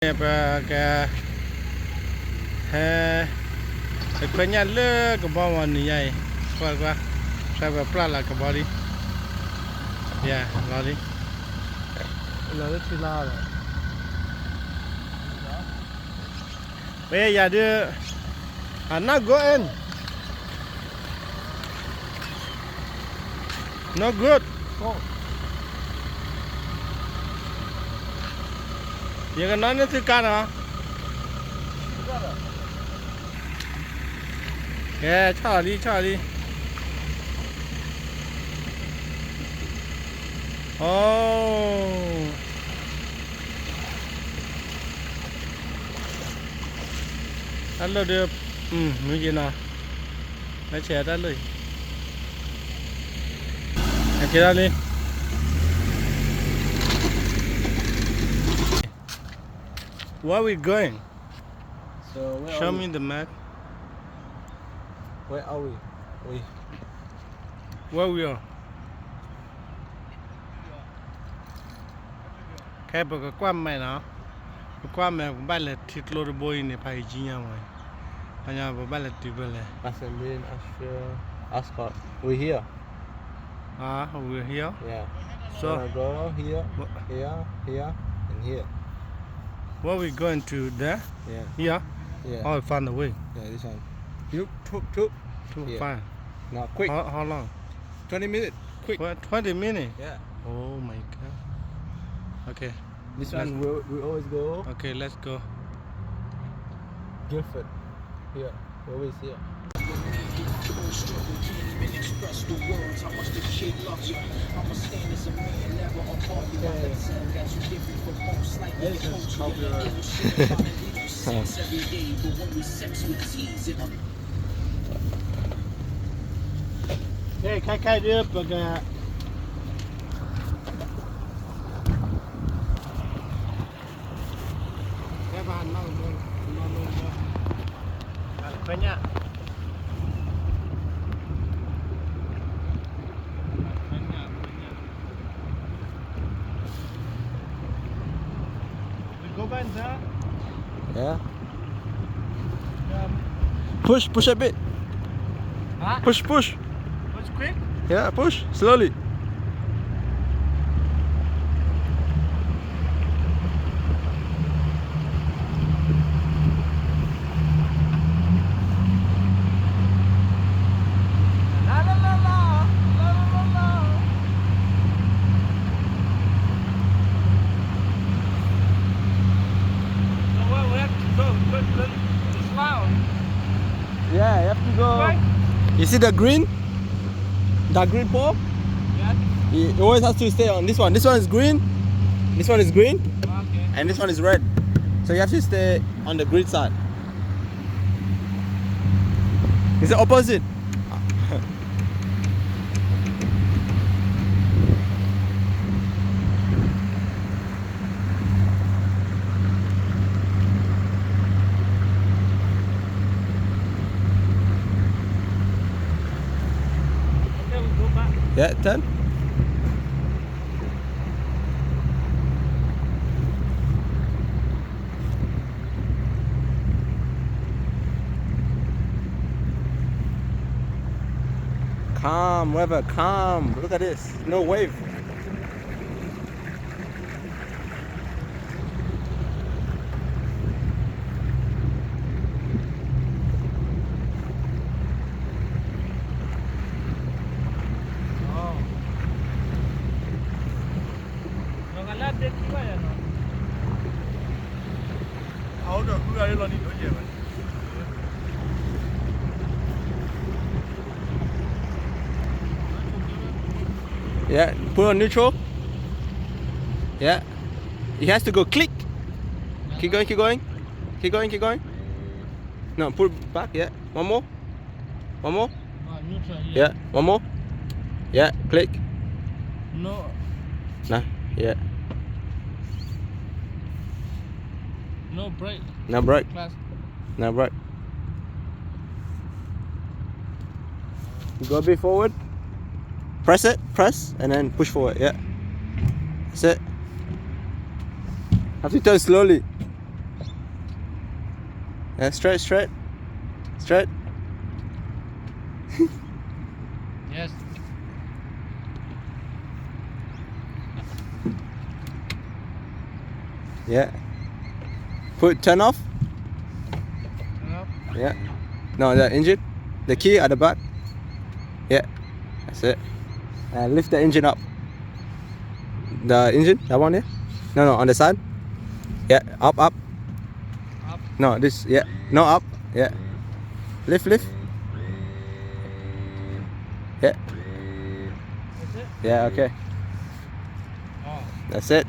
ပက ဟဲ ပခွဲညၣ်လၢကဘီမ့ၢ်နံၤညါအံၤ, ကွၢ်ကွၢ်, ဆၢပပျၢ်လၢကဘီလံ, ယၤ လီၤလံ, လီၤလၢထံလီၤဒီး, မ့ၢ်ယၤဒုး, I'm not going, no good, ယကနီၣ်န့ၢ်သုကါနီၤ, ကဲ ဆီၣ်လံ ဆီၣ်လံ, အိ တၢ်လီၢ်ဒုး, မုၢ်က့ၤနီၤ, လၢဆဲးတၢ်လီၢ်အံၤ, ကဲဒၣ်လံ, where we going? So where are Show we? Me the map. Where are we? We. Where we are? ခဲပကကွၢ်မဲာ်နီၤ, ပကွၢ်မဲာ် ပဘၣ်လဲၤထံကျိတဘိအံၤန့ၣ် ဖးအံၤကံညါမး, ဖဲညါပဘၣ်လဲၤတုၤဖဲလဲၣ်. Pasadena, Asheville, Ascot. We here. Ah, we here? Yeah. So, wanna go here, here, here, and here. What we going to there? Yeah. Here? Yeah. Oh, find the way. Yeah, this one. Look, two, two. Two, yeah. Fine. Now, quick. How, how long? Twenty minutes. Quick. What, twenty minutes? Yeah. Oh my God. Okay. This one we, we always go. Okay, let's go. Guildford. Here. We always here. This is copyright. ခဲခဲဒုးပက Yeah. Push, push a bit. Huh? Push, push. Push quick? Yeah, push slowly. Yeah, you have to go. You see the green? That green pole? Yeah. You always have to stay on this one. This one is green. This one is green. Okay. And this one is red. So you have to stay on the green side. It's the opposite. Yeah, turn. Calm weather, calm. Look at this. No wave. Yeah, put on neutral. Yeah. It has to go click. Keep going, keep going. Keep going, keep going. No, put back, yeah. One more. One more. Yeah, one more. Yeah, click. No. Nah, yeah. No brake. No brake. Clutch. No brake. You go a bit forward. Press it, press, and then push forward, yeah. That's it. Have to turn slowly. Uh, straight, straight. Straight. Yes. Yeah. Put, turn off. Turn off. Yeah. No, the engine. The key at the back. Yeah. That's it. Uh, lift the engine up. The engine, that one there? No, no, on the side. Yeah, up, up. Up. No, this, yeah. No, up. Yeah. Lift, lift. Yeah. That's it? Yeah, okay. Oh. That's it.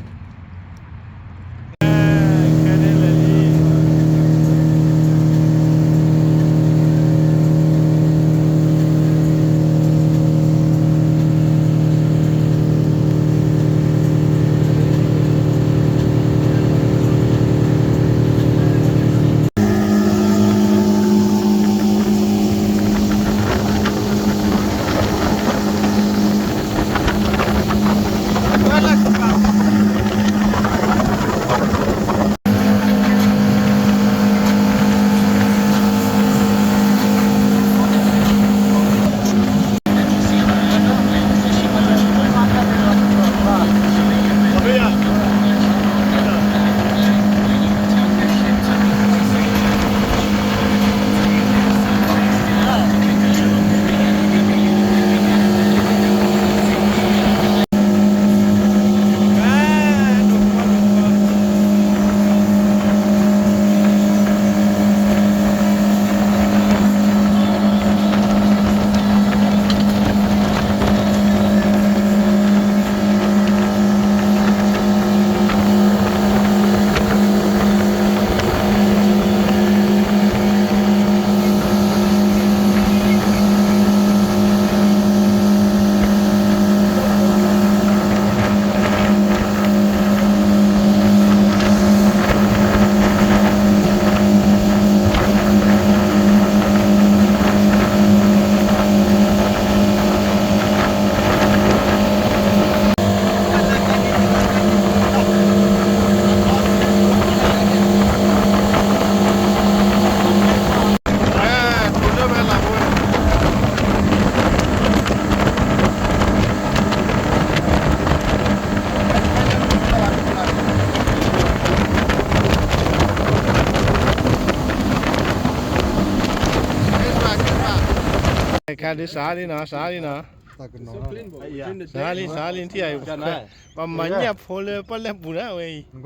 Ka dee စးလံနီၤ, စးလံနီၤ, စးလံ, စးလံ, ထံၣ်အံၤ, ပှၤမၤညၣ်ဖိလၢပီၣ်လဲၣ်ပူၤဒၣ်ဝဲအံၤ,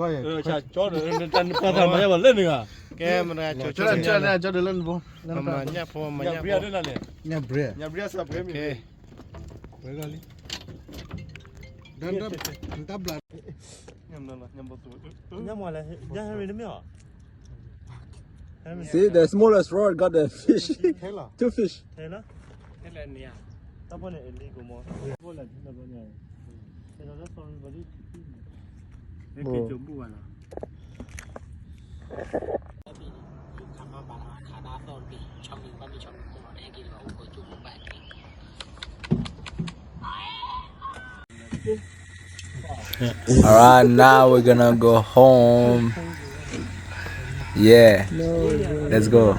ကဲမတၤ, ပှၤမၤညၣ်ဖိ, ပှၤမၤညၣ်ဖိ, ညၣ်ဘြ့ၣ်, ညၣ်ဘြ့ၣ်, ညၣ်ဘြ့ၣ်, ညၣ်မလဲၣ်, ညၣ်ဟဲရ့ၣ်တမ့ၢ်အီၤ. See, the smallest rod got the fish. Two fish. Alright, now we're gonna go home. Yeah, let's go.